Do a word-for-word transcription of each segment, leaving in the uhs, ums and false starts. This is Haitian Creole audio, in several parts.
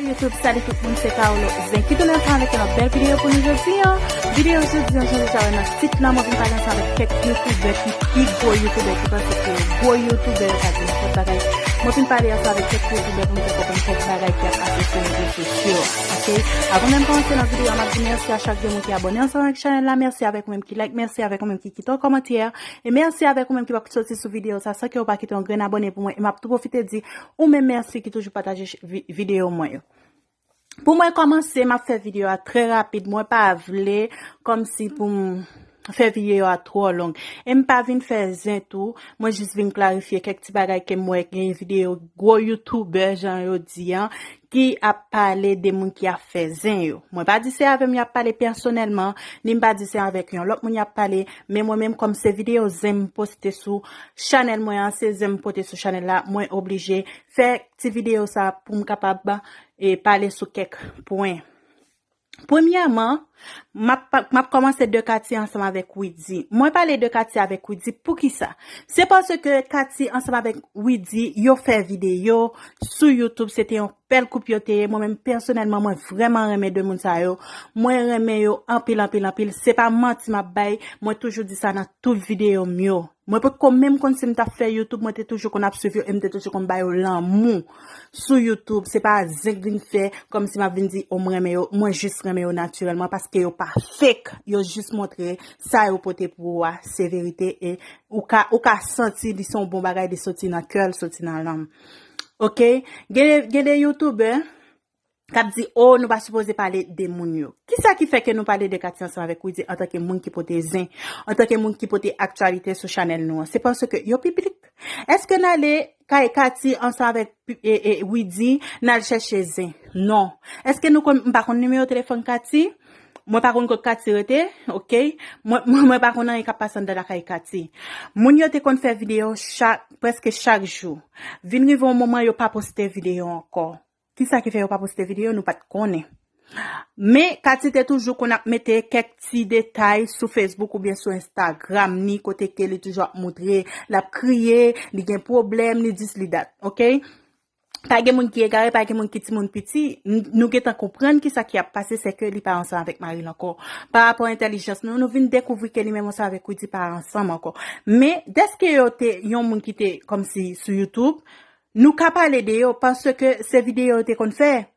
YouTube, salut tout moun, se Carlo Zen ki tounen ansanm avèk yon lòt bèl videyo pou nou jodi an. Videyo jodi an, jan nou deja wè nan tit la, mwen vin pale ansanm avèk kèk youtubè ki pi gwo youtubè ki panse ke yo gwo youtubè yo ka di nenpòt bagay. Mwen vin pale ansanm avèk kèk youtubè pou m fè konprann kèk bagay ki ap pase sou rezo sosyo. Ok? Avan menm kòmanse nan videyo a, m ap di mèsi a chak de moun ki abòne ansanm avèk chanèl la, mèsi avèk ou menm ki like, mèsi avèk ou menm ki kite yon kòmantè, e mèsi avèk ou menm ki pa soti sou videyo sa san ke w pa kite yon grenn abòne pou mwen, e m ap tou pwofite di ou menm mèsi ki toujou pataje ch- vi- videyo mwen yo. Pou mwen kòmanse, m ap fè videyo a trè rapid. Mwen pa vle kòmsi pou m fè videyo a twò long. E m pa vin fè zen tou. Mwen jis vin klarifye kèk ti bagay ke m wè gen videyo gwo youtubè, jan yo di an, ki ap pale de moun ki ap fè zen yo. Mwen pa di se avè m y ap pale pèsonèlman, ni m pa di se avèk yon lòt moun y ap pale, men mwen menm kòm se videyo zen m poste sou chanèl mwen an, se zen m pote sou chanèl la, mwen oblije fè ti videyo sa pou m kapab e pale sou kèk pwen. Premyèman, m ap pa- m ap kòmanse de Katy ansanm avèk Widy. Mwen pale de Katy avèk Widy poukisa? Se paske Katy ansanm avèk Widy, yo fè videyo sou YouTube, se te yon bèl koup yo te ye. Mwen menm pèsonèlman, mwen vrèman renmen de moun sa yo. Mwen renmen yo anpil, anpil, anpil. Se pa manti m ap bay, mwen toujou di sa nan tout videyo m yo. Mwen potko menm konn si m t ap fè YouTube, mwen te toujou konn ap swiv yo e m te toujou konn ba yo lanmou sou YouTube. Se pa zen k vin fè kòmsi m ap vin di, o, m renmen yo. Mwen jis renmen yo natirèlman paske yo pa fake. Yo jis montre sa yo pote pou ou a, se verite. E ou ka, ou ka santi li se yon bon bagay, li soti nan kè, li soti nan nanm. Ok? Gen, gen de youtubè k ap di, o, nou pa sipoze pale de moun yo. Kisa ki fè ke nou pale de Katy ansanm avèk Widy antanke moun ki pote zen, antanke moun ki pote aktyalite sou chanèl nou an? Se paske yo piblik. Èske n ale kay Katy ansanm avèk pi- e, e, Widy, n al chèche zen? Non. Èske nou konn, m pa konn nimewo telefòn Katy? Mwen pa konn kot Katy rete, ok? Mwen, mwen, mwen pa konn anyen k ap pase anndan lakay Katy. Moun yo te konn fè videyo chak, prèske chak jou. Vin rive yon moman, yo pa poste videyo ankò. Kisa ki fè yo pa poste videyo, nou pa t konnen. Men Katy te toujou konn ap mete kèk ti detay sou Facebook oubyen sou Instagram ni, kote ke li toujou ap moutre, l ap kriye, li gen pwoblèm, li dis, li dat, ok? Pa gen moun ki egare, pa gen moun ki timoun piti, n- nou gentan konprann kisa ki ap pase, se ke li pa ansanm avèk mari l ankò. Pa rapò entèlijans nou, nou vin dekouvri ke li menm ansanm avèk Widy pa ansanm ankò. Men, dèske yo te yon moun ki te kòmsi sou YouTube, nou ka pale de yo, paske se videyo yo te konn fè,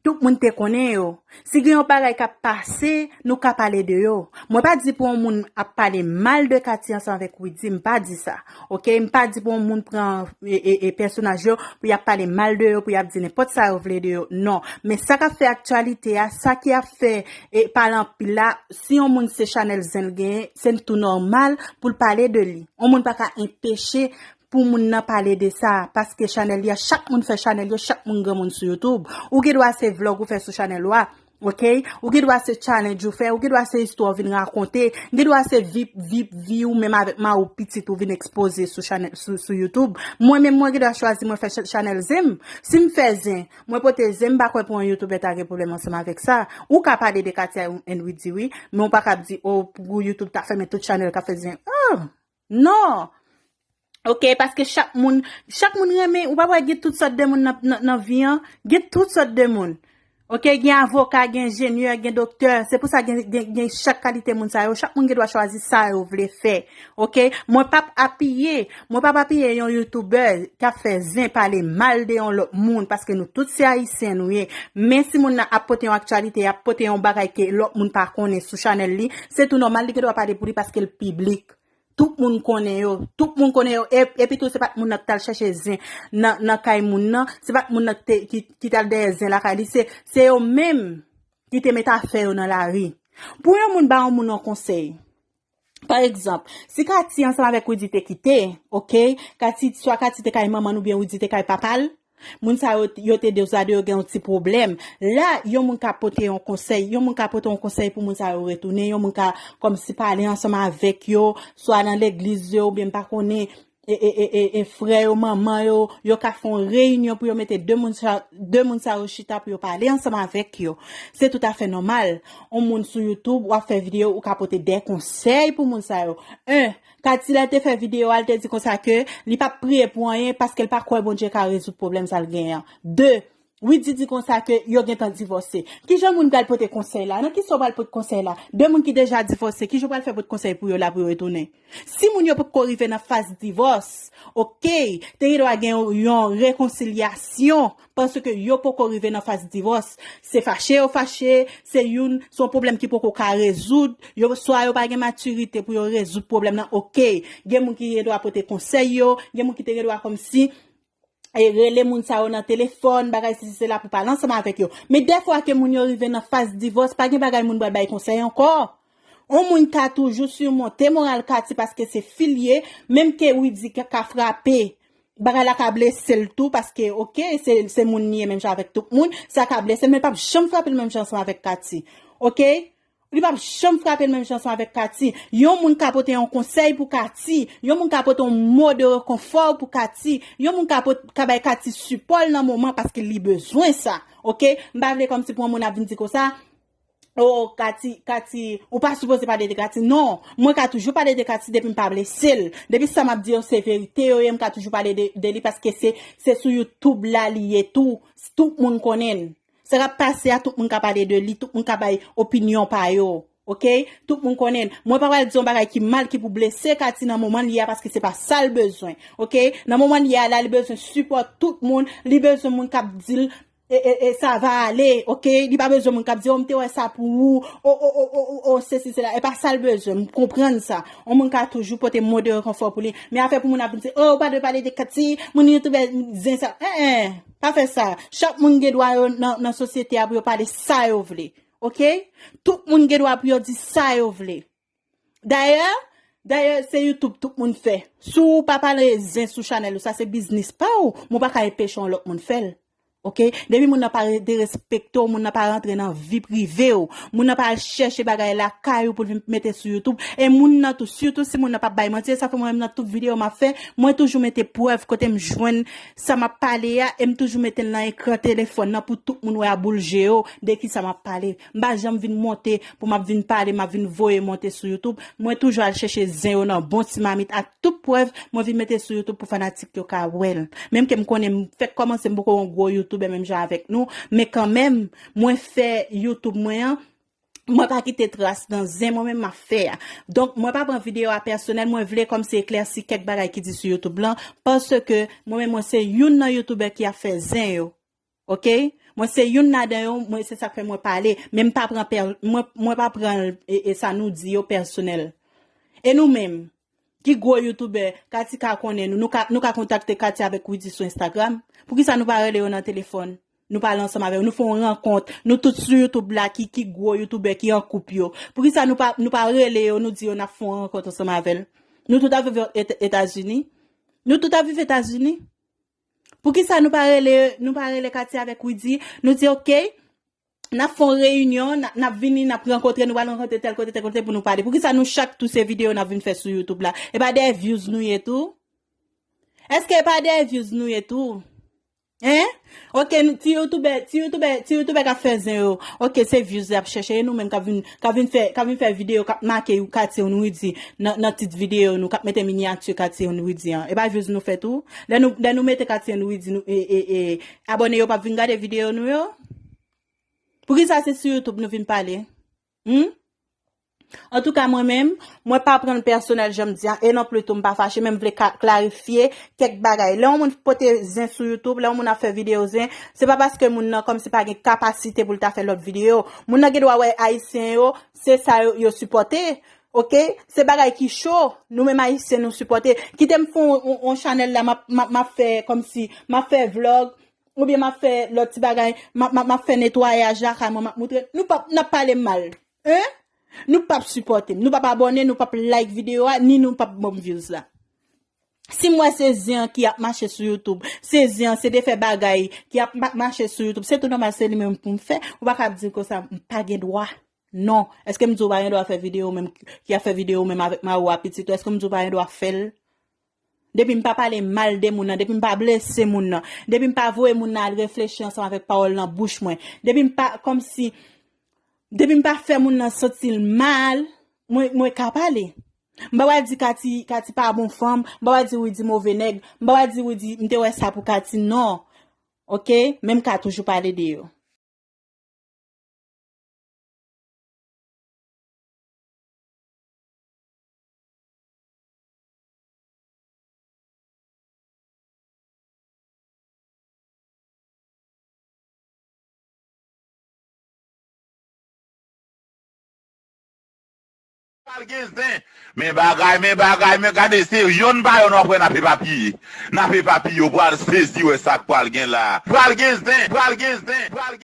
tout moun te konnen yo. Si gen yon bagay k ap pase, nou ka pale de yo. Mwen pa di pou yon moun ap pale mal de Katy ansanm avèk Widy, m pa di sa. Ok? M pa di pou yon moun pran e, e, e pèsonaj yo, pou y ap pale mal de yo, pou y ap di nenpòt sa yo vle de yo. Non. Men sa k ap fè aktyalite a, sa ki ap fè e, pale anpil la, si yon moun se chanèl zen l genyen, se tou nòmal pou l pale de li. Yon moun pa ka enpeche pou moun nan pale de sa, paske chanèl li a, chak moun fè chanèl yo, chak moun granmoun sou YouTube. Ou gen dwa se vlog ou fè sou chanèl ou a, ok? Ou gen dwa se challenge ou fè, ou gen dwa se istwa ou vin rakonte, gen dwa se vi, vi, vi ou menm avèk mari w, pitit ou vin ekspoze sou chanèl, sou, sou YouTube. Mwen menm, mwen gen dwa chwazi mwen fè cha- chanèl zen m. Si m fè zen, mwen pote zen, m pa kwè pou yon youtubè ta gen pwoblèm ansanm avèk sa. Ou ka pale de Katy and Widy wi, men ou pa ka ap di, o, pou YouTube ta fèmen tout chanèl k ap fè zen. Oh! Non! Ok, paske chak moun, chak moun renmen, ou pa wè gen tout sòt de moun nan, nan, nan vi an, gen tout sòt de moun. Ok, gen avoka, gen enjenyè, gen doktè, se pou sa gen, gen, gen chak kalite moun sa yo, chak moun gen dwa chwazi sa yo vle fè. Ok, mwen p ap apiye, mwen p ap apiye yon youtubè k ap fè zen pale mal de yon lòt moun, paske nou tout se ayisyen nou ye. Men si moun nan ap pote yon aktyalite, ap pote yon bagay ke lòt moun pa konnen sou chanèl li, se tou nòmal li gen dwa pale pou li paske l piblik. Tout moun konnen yo. Tout moun konnen yo. E, epi tou, se pa t moun nan ki t al chèche zen nan, nan kay moun nan. Se pa t moun nan ki, te, ki, ki t al dèyè zen lakay li. Se, se yo menm ki te met afè yo nan lari. Pou yon moun ba yon moun yon konsèy, pa egzanp, si Katy ansanm avèk Widy te kite, ok, Katy, swa Katy te kay manman l oubyen Widy te kay papa l, moun sa yo, yo te dezade yo gen yon ti pwoblèm. La, yon moun ka pote yon konsèy, yon moun ka pote yon konsèy pou moun sa yo retounen, yon moun ka kòmsi pale ansanm avèk yo, swa nan legliz yo, oubyen m pa konnen, e, e, e, e, e frè yo, manman yo, yo ka fè yon reyinyon pou yo mete de moun sa, de moun sa yo chita pou yo pale ansanm avèk yo. Se toutafè nòmal. Yon moun sou YouTube, w ap fè videyo, ou ka pote de konsèy pou moun sa yo. En, Katy lè l te fè videyo a, l te di konsa ke li p ap priye pou anyen paske l pa kwè Bondye ka rezoud pwoblèm sa l genyen an. De, Widy di konsa ke yo gentan divòse. Kijan moun pral pote konsèy la? Nan kisa w pral pote konsèy la? De moun ki deja divòse, kijan w pral fè pote konsèy pou yo la pou yo retounen? Si moun yo poko rive nan faz divòs, oke, te gen dwa gen yon rekonsilyasyon, paske yo poko rive nan faz divòs. Se fache yo fache, se youn, se yon pwoblèm ki poko ka rezoud, yo, swa yo pa gen matirite pou yo rezoud pwoblèm nan, oke. Gen moun ki gen dwa pote konsèy yo, gen moun ki te gen dwa kòmsi e rele moun sa yo nan telefòn, bagay sesi sela pou pale ansanm avèk yo. Men dèfwa ke moun yo rive nan faz divòs, pa gen bagay moun pral bay konsèy ankò. Yon moun ka toujou simonte moral Katy paske se fi l ye, menm ke Widy ka, ka frape, bagay la ka blese l tou paske, oke, se, se moun li ye menm jan avèk tout moun, sa ka blese l, men l p ap janm frape l menm jan ansanm avèk Katy. Oke? Li p ap janm frape l menm jan ansanm avèk Katy. Yon moun ka pote yon konsèy pou Katy. Yon moun ka pote yon mo de rekonfò pou Katy. Yon moun ka pot, ka bay Katy sipò l nan moman paske li bezwen sa. Oke? M pa vle kòmsi pou yon moun ap vin di konsa, o, Katy, Katy, ou pa sipoze pale de Katy. Non, mwen ka toujou pale de Katy depi m pa blese l. Depi sa m ap di yo se verite yo ye, m ka toujou pale de, de li paske se, se sou YouTube la li ye tou. Tout moun konnen l. Sa k ap pase a, tout moun ka pale de li, tout moun ka bay opinyon pa yo. Oke? Tout moun konnen. Mwen pa pral di yon bagay ki mal ki pou blese Katy nan moman li a paske se pa sa l bezwen. Oke? Nan moman li a la, li bezwen sipò tout moun, li bezwen moun k ap di l, e, e, e, sa va ale, oke? Li pa bezwen moun k ap di, o, m te wè sa pou ou, o, o, o, o, o, o, sesi, sela. E pa sa l bezwen, m konprann sa. Yon moun ka toujou pote mo de rekonfò pou li. Men afè pou moun ap vin di, o, ou pa dwe pale de Katy, moun youtubè zen sa. En, en, pa fè sa. Chak moun gen dwa yo nan, nan sosyete a pou yo pale sa yo vle. Oke? Tout moun gen dwa pou yo di sa yo vle. Dayè, dayè, se YouTube tout moun fè. Si w pa pale zen sou chanèl ou, sa se biznis pa w, men w pa ka enpeche yon lòt moun fè l. Oke? Depi moun nan pa derespekte w, moun nan pa rantre nan vi prive w, moun nan pa al chèche bagay lakay ou pou l vin mete sou YouTube, e moun nan tou, sitou si moun nan p ap bay manti, e sa fè mwen menm nan tout videyo m ap fè, mwen toujou mete prèv kote m jwenn sa m ap pale a, e m toujou mete l nan ekran telefòn nan pou tout moun wè a boul je yo de kisa m ap pale. M pa janm vin monte pou m ap vin pale, m ap vin voye monte sou YouTube. Mwen toujou al chèche zen yo nan bon ti mamit ak tout prèv mwen vin mete sou YouTube pou fanatik yo ka wè l. Menm ke m konnen m fèk kòmanse, m poko yon gwo youtubè menm jan avèk nou, men kanmenm, mwen fè YouTube mwen an, mwen pa kite tras nan zen mwen menm m ap fè a. Donk, mwen pa pran videyo a pèsonèl, mwen vle kòmsi eklèsi kèk bagay ki di sou YouTube lan, paske mwen menm mwen se youn nan youtubè ki ap fè zen yo. Oke? Mwen se youn ladan yo, mwen se sa k fè mwen pale, men m pa pran pè, mwen, mwen pa pran e, e sa nou di yo pèsonèl. E nou menm, ki gwo youtubè, Katy ka konnen nou, nou ka, nou ka kontakte Katy avèk Widy sou Instagram? Poukisa nou pa rele yo nan telefòn? Nou pale ansanm avè yo, nou fè yon rankont, nou tout sou YouTube la ki, ki gwo youtubè ki an koup yo. Poukisa nou pa, nou pa rele yo, nou di yo n ap fè yon rankont ansanm avè l? Nou tout ap viv Et-, Etazini. Nou tout ap viv Etazini. Poukisa nou pa rele, nou pa rele Katy avèk Widy? Nou di, oke, n ap fè yon reyinyon, n ap, n ap vini, n ap rankontre, nou pral rankontre tèl kote, tèl kote pou nou pale. Poukisa nou chak tou se videyo n ap vin fè sou YouTube la? E pa dèyè views nou ye tou? Èske e pa dèyè views nou ye tou? Hein? Oke, ti youtubè, ti youtubè, ti youtubè k ap fè zen yo. Oke, se views y ap chèche, e nou menm k ap vin, k ap vin fè, k ap vin fè videyo, k ap make Katy and Widy nan, nan tit videyo nou, k ap mete minyati Katy and Widy an. E pa views nou fè tou? Lè nou, lè nou mete Katy and Widy, nou, e, e, e, abòne yo p ap vin gade videyo nou yo? Poukisa se sou YouTube nou vin pale? Hmm? Antouka, mwen menm, mwen pa pran l pèsonèl jan m di a, e non pli tou m pa fache, men m vle ka, klarifye kèk bagay. Lè yon moun pote zen sou YouTube, lè yon moun ap fè videyo zen, se pa paske moun nan kòmsi pa gen kapasite pou l ta fè lòt videyo. Moun nan gen dwa wè Ayisyen yo, se sa yo, yo sipòte. Oke? Se bagay ki cho, nou menm Ayisyen nou sipòte. Kite m fè yon, yon, yon chanèl la, m ap, m ap, m ap fè kòmsi, m ap fè vlòg, oubyen m ap fè lòt ti bagay, m ap, m ap, m ap fè netwayaj lakay mwen, m ap moutre. Nou p ap, n ap pale mal. Hein? Nou p ap sipòte m. Nou p ap abòne, nou p ap like videyo a, ni nou p ap ban m views la. Si m wè se zen an ki ap mache sou YouTube, se zen an, se de fè bagay ki ap ma-, mache sou YouTube, se tou nòmal, se li menm pou m fè. Ou pa ka ap di m konsa, m pa gen dwa. Non. Èske m di w pa gen dwa fè videyo menm, ki ap fè videyo menm avèk mari w a pitit ou? Èske m di w pa gen dwa fè l? Depi m pa pale mal de moun nan, depi m pa blese moun nan, depi m pa voye moun nan al reflechi ansanm avèk pawòl nan bouch mwen, depi m pa, kòmsi, depi m pa fè moun nan santi l mal, mwen, mwen ka pale. M pa pral di Katy, Katy pa bon fanm, m pa pral di Widy move nèg, m pa pral di Widy, m te wè sa pou Katy, non. Ok? Men m ka toujou pale de yo. Pral gen zen. Men bagay, men bagay, men gade, se yonn pa yonn w ap wè n ap epapiye. N ap epapiye, w pral sezi wè sa k pral gen la. Pral gen zen, pral gen zen, pral gen